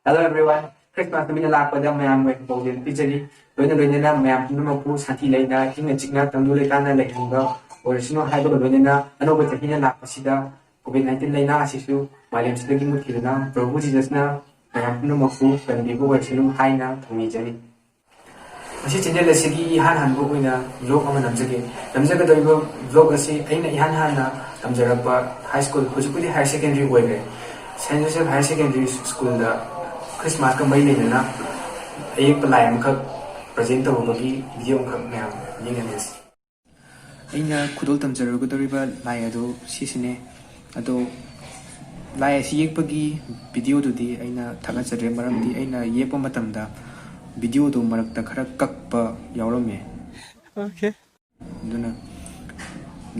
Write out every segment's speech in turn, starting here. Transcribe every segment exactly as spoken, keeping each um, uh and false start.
Hello everyone, Christmas ꯅꯨꯃꯤꯠꯅ ꯂꯥꯛꯄꯗ ꯃꯌꯥꯝꯕꯨ ꯄꯥꯎꯖꯦꯜ ꯄꯤꯖꯔꯤ꯫ ꯂꯣꯏꯅ ꯂꯣꯏꯅꯅ ꯃꯌꯥꯝ ꯄꯨꯝꯅꯃꯛꯄꯨ ꯁꯥꯟꯇꯤ ꯂꯩꯅ, ꯏꯪꯅ ꯆꯤꯛꯅ, ꯇꯪꯗꯨ ꯂꯩꯇꯥꯅ ꯂꯩꯍꯟꯕ ꯑꯣꯏꯔꯁꯅꯨ ꯍꯥꯏꯕꯒ ꯂꯣꯏꯅꯅ, ꯑꯅꯧꯕ ꯆꯍꯤꯅ ꯂꯥꯛꯄꯁꯤꯗ COVID nineteen ꯂꯥꯏꯅꯥ ꯑꯁꯤꯁꯨ ꯃꯥꯂꯦꯝꯁꯤꯗꯒꯤ ꯃꯨꯠꯈꯤꯗꯨꯅ, ꯄ꯭ꯔꯚꯨ ꯖꯤꯖꯁꯅ ꯃꯌꯥꯝ ꯄꯨꯝꯅꯃꯛꯄꯨ ꯀꯟꯕꯤꯕ ꯑꯣꯏꯔꯁꯅꯨ ꯍꯥꯏꯅ ꯊꯧꯅꯤꯖꯔꯤ꯫ ꯃꯁꯤ ꯆꯦꯅꯦꯜ ꯑꯁꯤꯒꯤ ꯏꯍꯥꯟ ꯍꯥꯟꯕ ꯑꯣꯏꯅ vlog ꯑꯃ ꯅꯝꯖꯒꯦ꯫ ꯅꯝꯖꯒꯗꯧꯔꯤꯕ vlog ꯑꯁꯤ ꯑꯩꯅ ꯏꯍꯥꯟ ꯍꯥꯟꯅ ꯇꯝꯖꯔꯛꯄ high school, ꯍꯧꯖꯤꯛꯄꯨꯗꯤ higher secondary ꯑꯣꯏꯈ꯭ꯔꯦ, Saint Joseph Higher Secondary Schoolꯗ Christmasꯀ ꯃꯔꯤ ꯂꯩꯅꯅ ꯑꯌꯦꯛꯄ ꯂꯥꯏ ꯑꯃꯈꯛ present ꯇꯧꯔꯨꯕꯒꯤ video ꯑꯃꯈꯛ ꯃꯌꯥꯝ ꯌꯦꯡꯍꯟꯃꯤꯟꯅꯁꯤ꯫ ꯑꯩꯅ ꯈꯨꯗꯣꯜ ꯇꯝꯖꯔꯨꯒꯗꯧꯔꯤꯕ ꯂꯥꯏ ꯑꯗꯨ ꯁꯤꯁꯤꯅꯦ꯫ ꯑꯗꯣ ꯂꯥꯏ ꯑꯁꯤ ꯌꯦꯛꯄꯒꯤ videoꯗꯨꯗꯤ ꯑꯩꯅ ꯊꯥꯒꯠꯆꯗ꯭ꯔꯦ, ꯃꯔꯝꯗꯤ ꯑꯩꯅ ꯌꯦꯛꯄ ꯃꯇꯝꯗ videoꯗꯨ ꯃꯔꯛꯇ ꯈꯔ ꯀꯛꯄ ꯌꯥꯎꯔꯝꯃꯦ꯫ Okay. ꯑꯗꯨꯅ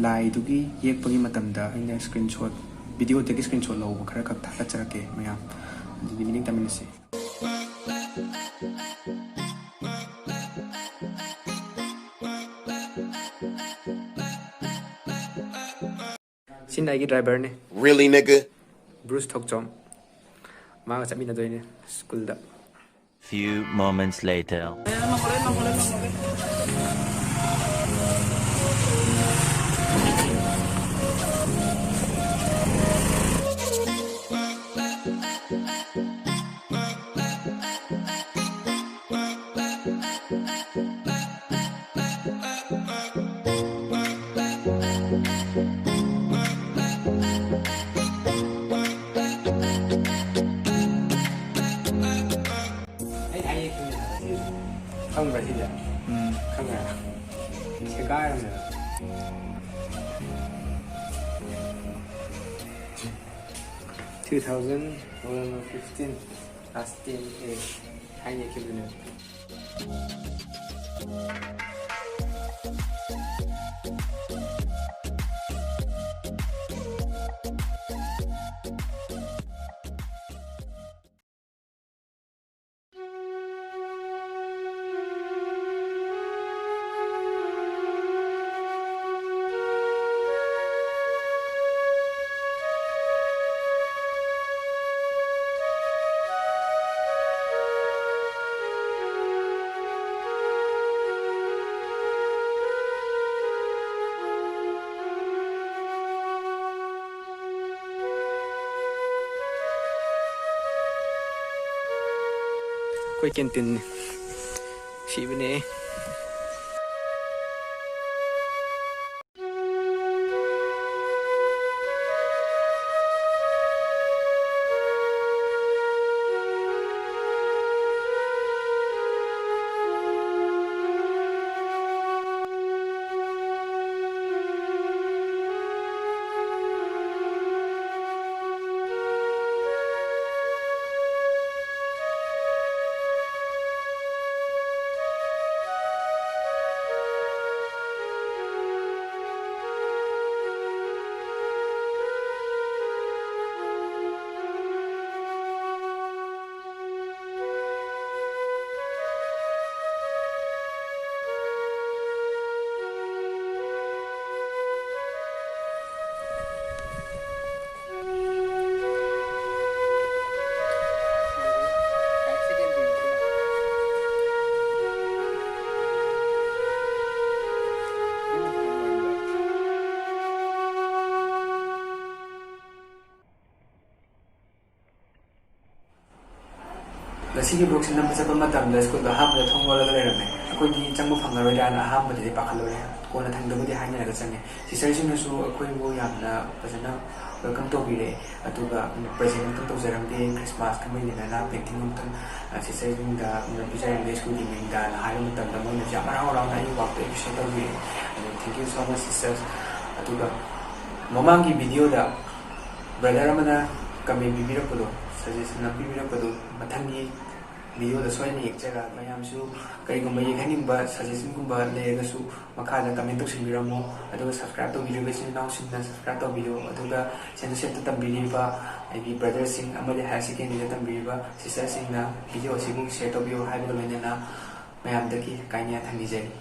ꯂꯥꯏꯗꯨꯒꯤ ꯌꯦꯛꯄꯒꯤ ꯃꯇꯝꯗ ꯑꯩꯅ screenshot, videoꯗꯒꯤ screenshot ꯂꯧꯕ ꯈꯔ ꯈꯛ ꯊꯥꯒꯠꯆꯔꯛꯀꯦ ꯃꯌꯥꯝ꯫ ꯑꯗꯨꯗꯤ ꯃꯤꯅꯤꯡ ꯇꯝꯃꯤꯟꯅꯁꯤ꯫ ꯁꯤꯅ ꯑꯩꯒꯤ driverꯅꯦ꯫ Really, nigga? Bruce ꯊꯣꯛꯆꯣꯝ꯫ ꯃꯥꯒ ꯆꯠꯃꯤꯟꯅꯗꯣꯏꯅꯦ schoolꯗ꯫ Few moments later. ꯑꯩ ꯍꯥꯏꯌꯦ ꯈꯪꯉꯦ ꯍꯥꯏꯕ ꯁꯤꯁꯦ꯫ ꯈꯪꯕ꯭ꯔꯥ ꯁꯤꯁꯦ? ꯎꯝ꯫ ꯈꯪꯉꯦ꯫ ꯁꯦꯒꯥꯏꯔꯝꯃꯦꯕ꯫ Two thousand November fifteen, class ten A ꯍꯥꯏꯅ ꯏꯈꯤꯕꯗꯨꯅꯦꯕ꯫ ꯑꯩꯈꯣꯏ ꯀꯦꯟꯇꯤꯟꯅꯤ꯫ ꯁꯤꯕꯅꯦ꯫ ꯉꯁꯤꯒꯤ vlogꯁꯤ ꯅꯝꯕ ꯆꯠꯄ ꯃꯇꯝꯗ ꯁ꯭ꯀꯨꯜꯗꯣ ꯑꯍꯥꯟꯕꯗ ꯊꯣꯡ ꯂꯣꯜꯂꯒ ꯂꯩꯔꯝꯃꯦ꯫ ꯑꯩꯈꯣꯏꯗꯤ ꯆꯪꯕ ꯐꯪꯉꯔꯣꯏꯗ꯭ꯔꯥꯅ ꯑꯍꯥꯟꯕꯗꯗꯤ ꯄꯥꯈꯠꯂꯨꯔꯦ꯫ ꯀꯣꯟꯅ ꯊꯪꯗꯕꯨꯗꯤ ꯍꯥꯏꯅꯔꯒ ꯆꯪꯉꯦ꯫ ꯁꯤꯁꯇꯔꯁꯤꯡꯅꯁꯨ ꯑꯩꯈꯣꯏꯕꯨ ꯌꯥꯝꯅ ꯐꯖꯅ welcome ꯇꯧꯕꯤꯔꯦ꯫ ꯑꯗꯨꯒ ꯄ꯭ꯔꯖꯦꯟ ꯑꯃꯇꯪ ꯇꯧꯖꯔꯝꯒꯦ, ꯈ꯭ꯔꯤꯁꯃꯥꯁꯀ ꯃꯔꯤ ꯂꯩꯅꯅ ꯄꯦꯟꯇꯤꯡ ꯑꯃꯇꯪ, ꯑ, ꯁꯤꯁꯇꯔꯁꯤꯡꯗ ꯑꯃꯇꯪ ꯄꯤꯖꯔꯝꯒꯦ ꯁ꯭ꯀꯨꯜꯒꯤ ꯃꯤꯡꯗꯅ ꯍꯥꯏꯕ ꯃꯇꯝꯗ ꯃꯣꯏꯅꯁꯨ ꯌꯥꯝ ꯍꯔꯥꯎ ꯍꯔꯥꯎꯅ ꯑꯩꯒꯤ ꯋꯥꯛꯇꯣ ꯑꯦꯄ꯭ꯔꯤꯁꯤꯌꯦꯠ ꯇꯧꯕꯤꯔꯦ꯫ ꯑꯗꯨ thank you so much sisters꯫ ꯑꯗꯨꯒ ꯃꯃꯥꯡꯒꯤ ꯚꯤꯗꯤꯑꯣꯗ ꯕ꯭ꯔꯗꯔ ꯑꯃꯅ ꯀꯃꯦꯟ ꯄꯤꯕꯤꯔꯛꯄꯗꯣ, ꯁꯖꯦꯁꯟ ꯑꯃ ꯄꯤꯕꯤꯔꯛꯄꯗꯣ, ꯃꯊꯪꯒꯤ ꯚꯤꯗꯤꯑꯣꯗ ꯁꯣꯏꯗꯅ ꯌꯦꯡꯖꯔꯛꯑꯒꯦ꯫ ꯃꯌꯥꯝꯁꯨ ꯀꯔꯤꯒꯨꯝꯕ ꯌꯦꯡꯍꯟꯅꯤꯡꯕ ꯁꯖꯦꯁꯟꯒꯨꯝꯕ ꯂꯩꯔꯒꯁꯨ ꯃꯈꯥꯗ ꯀꯃꯦꯟ ꯇꯧꯁꯤꯟꯕꯤꯔꯝꯃꯣ꯫ ꯑꯗꯨꯒ ꯁꯕꯁꯀ꯭ꯔꯥꯏꯕ ꯇꯧꯕꯤꯔꯤꯕ ꯏꯆꯤꯟ ꯏꯅꯥꯎꯁꯤꯡꯅ ꯁꯕꯁꯀ꯭ꯔꯥꯏꯕ ꯇꯧꯕꯤꯌꯨ꯫ ꯑꯗꯨꯒ ꯁꯦꯟ ꯖꯣꯁꯦꯐꯇ ꯇꯝꯕꯤꯔꯤꯕ ꯑꯩꯒꯤ ꯕ꯭ꯔꯗꯔꯁꯤꯡ ꯑꯃꯗꯤ ꯍꯥꯌꯔ ꯁꯦꯀꯦꯟꯗꯔꯤꯗ ꯇꯝꯕꯤꯔꯤꯕ ꯁꯤꯁꯇꯔꯁꯤꯡꯅ ꯚꯤꯗꯤꯑꯣ ꯑꯁꯤꯕꯨ ꯁꯤꯌꯔ ꯇꯧꯕꯤꯌꯨ ꯍꯥꯏꯕꯒ ꯂꯣꯏꯅꯅ ꯃꯌꯥꯝꯗꯒꯤ ꯀꯥꯏꯅ ꯌꯥꯊꯪ ꯅꯤꯖꯔꯤ꯫